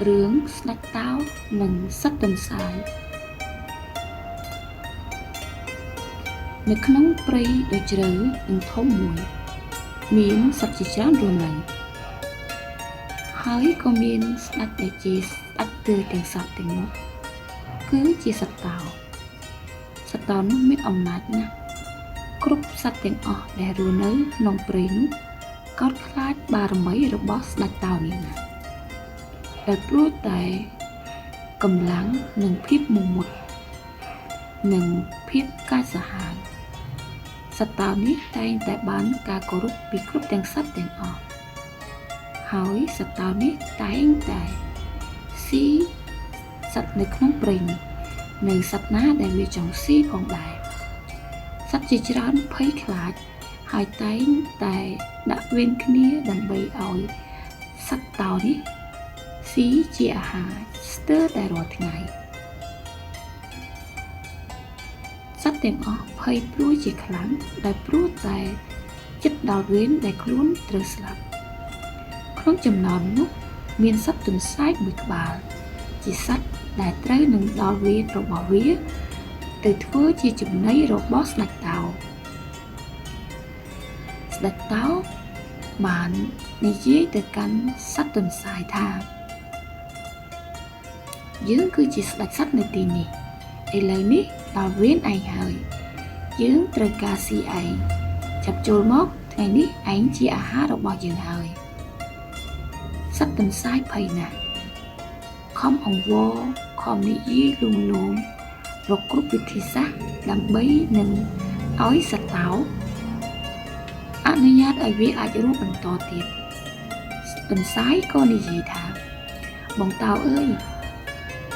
រឿងស្ដេចតោនិងសត្វទន្សាយនៅក្នុងព្រៃដ៏ជ្រៅនិងធំមួយ មានសត្វជាច្រើនរស់នៅហើយក៏មានស្ដេចដែលជាស្ដេចទើទាំងសត្វទាំងនោះគឺជាសត្វតោសត្វតោនោះមានអំណាចណាស់គ្រប់សត្វទាំងអស់ដែលរស់នៅក្នុងព្រៃនោះកោតខ្លាចបារមីរបស់ស្ដេចតោនេះណាស់ដែលព្រោះតែកម្លាំងនិងភាពមោះមុតនិងភាពកាចសាហាវសត្វតោនេះតែងតែបានការគោរពពីគ្រប់ទាំងសត្វទាំងអស់ហើយសត្វតោនេះតែងតែស៊ីសត្វនៅក្នុងព្រៃនេះនៅសត្វណាដែលវាចង់ស៊ីផងដែរសត្វជាច្រើនភ័យខ្លាចហើយតែងតែដាក់វេនគ្នាដើម្បីឲ្យសត្វតោនេះស៊ីជាអាហារស្ទើរតែរាល់ថ្ងៃសត្វទាំងអស់ភ័យព្រួយជាខ្លាំងដោយព្រោះតែចិត្តដល់វេនដែលខ្លួនត្រូវស្លាប់ក្នុងចំណោមនោះមានសត្វទន្សាយមួយក្បាលជាសត្វដែលត្រូវនឹងដល់វេនរបស់វាទៅធ្វើជាចំណីរបស់ស្ដេចតោស្ដេចតោបាននិយាយទៅកាន់សត្វទន្សាយថាយើងគឺជាស្ដេចសត្វនៅទីនេះឥឡូវនេះដល់វេនឯងហើយយើងត្រូវការស៊ីឯងចាប់ចូលមកថ្ងៃនេះឯងជាអាហាររបស់យើងហើយសត្វទន្សាយភ័យណាស់ខំអង្វរខំនិយាយលួងលោមរកគ្រប់វិធីសាស្ត្រដើម្បីនឹងឲ្យសត្វតោអនុញ្ញាតឲ្យវាអាចរស់បន្តទៀតទន្សាយក៏និយាយថាបងតោអើយ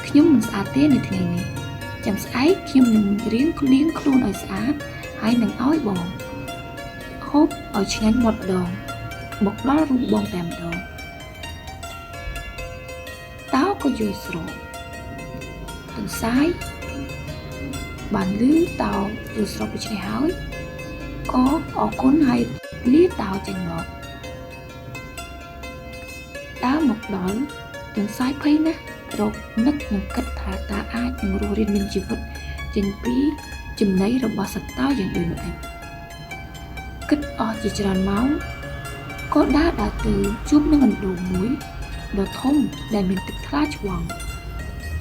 ខ្ញុំមិនស្អាតទេនៅថ្ងៃនេះចាំស្អែកខ្ញុំនឹងរៀងលាងខ្លួនឲ្យស្អាតហើយនឹងឲ្យបងហូបឲ្យឆ្ងាញ់មាត់ម្ដងមកដល់រូងបងតែម្ដងតោក៏យល់ស្របទន្សាយបានលឺតោយល់ស្របដូច្នេះហើយក៏អរគុណហើយលាតោចេញមកដើរមកដល់ទន្សាយភ័យណាស់រកនឹកនឹងគិតថាតើអាចនឹងរស់រានមានជីវិតចេញពីចំណីរបស់សត្វតោយ៉ាងដូចម្តេចគិតអស់ជាច្រើនម៉ោងក៏ដើរទៅជួបនឹងអណ្ដូងមួយដ៏ធំដែលមានទឹកថ្លាឆ្វង់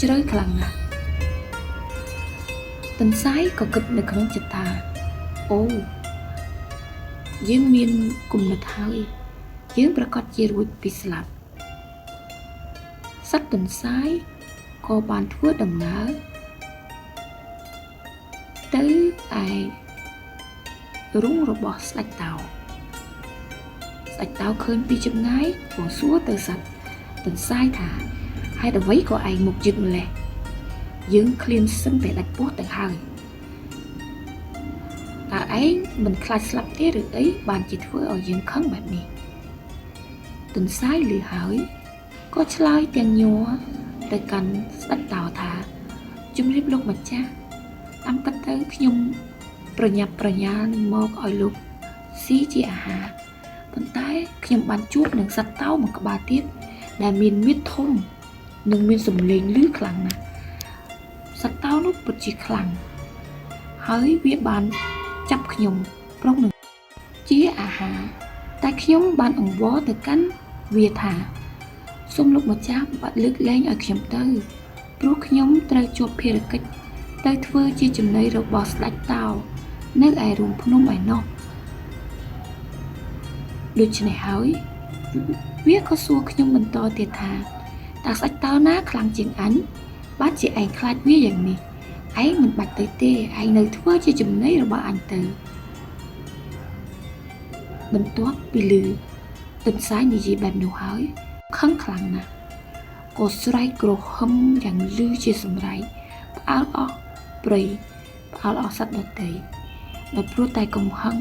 ជ្រៅខ្លាំងណាស់ទន្សាយក៏គិតនៅក្នុងចិត្តថាអូយើងមានគំនិតហើយយើងប្រកាសជារួចពីស្លាប់សត្វទន្សាយក៏បានធ្វើដំណើរទៅឯរុងរបស់ស្ដេចតោស្ដេចតោឃើញពីចម្ងាយក៏សួរទៅសត្វទន្សាយថាហេតុអ្វីក៏ឯងមកយឺតម្ល៉េះយើងឃ្លានសឹងតែដាច់ពោះទៅហើយតើឯងមិនខ្លាចស្លាប់ទេឬអីបានជាធ្វើឲ្យយើងខឹងបែបនេះទន្សាយឮហើយក៏ឆ្លើយទាំងញ័រទៅកាន់ស្ដេចតោថាជំរាបលោកម្ចាស់តាមពិតទៅខ្ញុំប្រញាប់ប្រញាល់នឹងមកឲ្យលោកស៊ីជាអាហារប៉ុន្តែខ្ញុំបានជួបនឹងសត្វតោមួយក្បាលទៀតដែលមានមាឌធំនិងមានសម្លេងឮខ្លាំងណាស់សត្វតោនោះពិតជាខ្លាំងហើយវាបានចាប់ខ្ញុំប្រុងនឹងជាអាហារតែខ្ញុំបានអង្វរទៅកាន់វាថាសូមលោកម្ចាស់បាត់លើកលែងឲ្យខ្ញុំទៅព្រោះខ្ញុំត្រូវជាប់ភារកិច្ចទៅធ្វើជាចំណីរបស់ស្ដេចតោនៅឯរូងភ្នំឯណោះដូច្នេះហើយវាក៏សួរខ្ញុំបន្តទៀតថាតើស្ដេចតោណាខ្លាំងជាងអញបានជាឯងខ្លាចវាយ៉ាងនេះឯងមិនបាច់ទៅទេឯងនៅធ្វើជាចំណីរបស់អញទៅបន្ទាប់ពីលឺទន្សាយនិយាយបែបនោះហើយខឹងខ្លាំងណាស់ក៏ស្រែកគ្រហឹមយ៉ាងលឺជាសម្រែកផ្អើលអស់ព្រៃផ្អើលអស់សត្វដទៃដោយព្រោះតែកំហឹង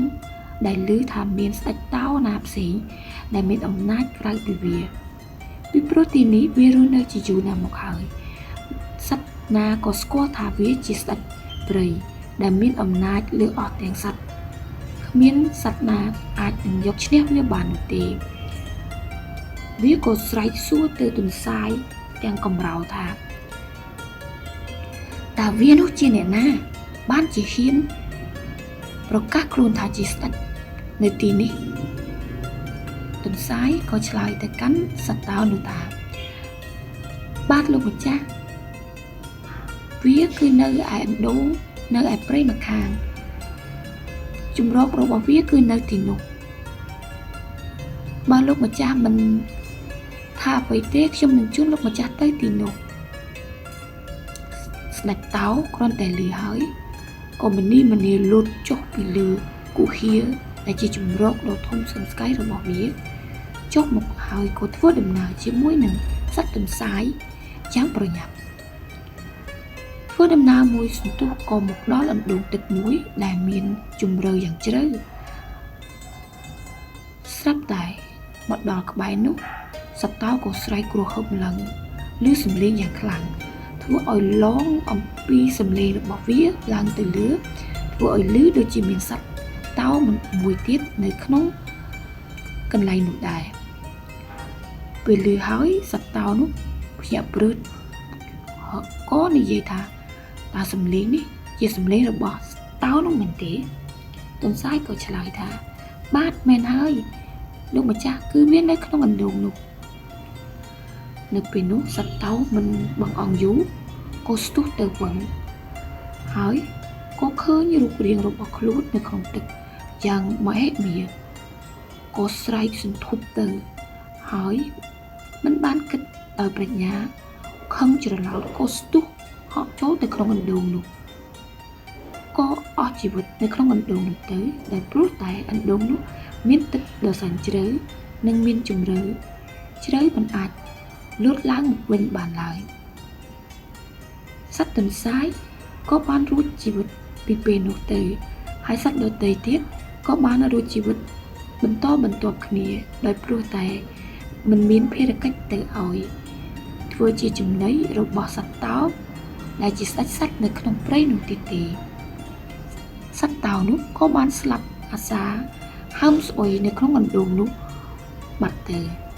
ដែលលឺថាមានស្ដេចតោណាផ្សេងដែលមានអំណាចក្រៅពីវាពីព្រោះទីនេះវារស់នៅជាយូរណាស់មកហើយសត្វណាក៏ស្គាល់ថាវាជាស្ដេចព្រៃដែលមានអំណាចលើអស់ទាំងសត្វគ្មានសត្វណាអាចនឹងយកឈ្នះវាបាននោះទេវាក៏ស្រែកសួរទៅទន្សាយ ទាំងកំរោលថាតើវានោះជាអ្នកណា បានជាហ៊ានប្រកាសខ្លួនថាជាស្ដេចនៅទីនេះទន្សាយក៏ឆ្លើយទៅកាន់សត្វតោនោះថាបាទលោកម្ចាស់វាគឺនៅឯអណ្ដូងនៅឯព្រៃម្ខាងជំរករបស់វាគឺនៅទីនោះបើលោកម្ចាស់មិនថាអ្វីទេខ្ញុំនឹងជូនលោកម្ចាស់ទៅទីនោះស្ដេចតោគ្រាន់តែឮហើយក៏មនីមនីលូតចុះពីលើគុហាដែលជាជំរកដ៏ធំសឹមស្កៃរបស់វាចុះមកហើយក៏ធ្វើដំណើរជាមួយនឹងសត្វទន្សាយយ៉ាងប្រញាប់ធ្វើដំណើរមួយសន្ទុះក៏មកដល់អណ្ដូងទឹកមួយដែលមានជម្រៅយ៉ាងជ្រៅស្រាប់តែមកដល់ក្បែរនោះសត្វតោក៏ស្រែកគ្រហឹមឡើងឮសំឡេងយ៉ាងខ្លាំងធ្វើឲ្យឡងអំពីសំឡេងរបស់វាឡើងទៅលើធ្វើឲ្យឮដូចជាមានសត្វតោមួយទៀតនៅក្នុងកន្លែងនោះដែរពេលឮហើយសត្វតោនោះភ្ញាក់ព្រឺតក៏និយាយថាតើសំឡេងនេះជាសំឡេងរបស់តោនោះមែនទេទន្សាយក៏ឆ្លើយថាបាទមែនហើយលោកម្ចាស់គឺមាននៅក្នុងអណ្ដូងនោះនៅពេលនោះសត្វតោមិនបង្អង់យូរក៏ស្ទុះទៅវិញហើយក៏ឃើញរូបរាងរបស់ខ្លួននៅក្នុងទឹកយ៉ាងមហិមាក៏ស្រែកសន្ធាប់ទៅហើយមិនបានគិតដោយប្រាជ្ញាខឹងច្រឡោតក៏ស្ទុះហក់ចូលទៅក្នុងអណ្ដូងនោះក៏អស់ជីវិតនៅក្នុងអណ្ដូងនោះទៅដោយព្រោះតែអណ្ដូងនោះមានទឹកដ៏សែនជ្រៅនិងមានជម្រៅជ្រៅមិនអាចលូតឡើងមកវិញបានឡើយសត្វទន្សាយក៏បានរួចជីវិតពីពេលនោះទៅហើយសត្វដទៃទៀតក៏បានរួចជីវិតបន្តបន្ទាប់គ្នាដោយព្រោះតែមិនមានភារកិច្ចទៅឲ្យធ្វើជាចំណីរបស់សត្វតោដែលជាស្ដេចសត្វនៅក្នុងព្រៃនោះទៀតទេសត្វតោនោះក៏បានស្លាប់អាសាហើមស្អុយនៅក្នុងអណ្ដូងនោះបាត់ទៅ។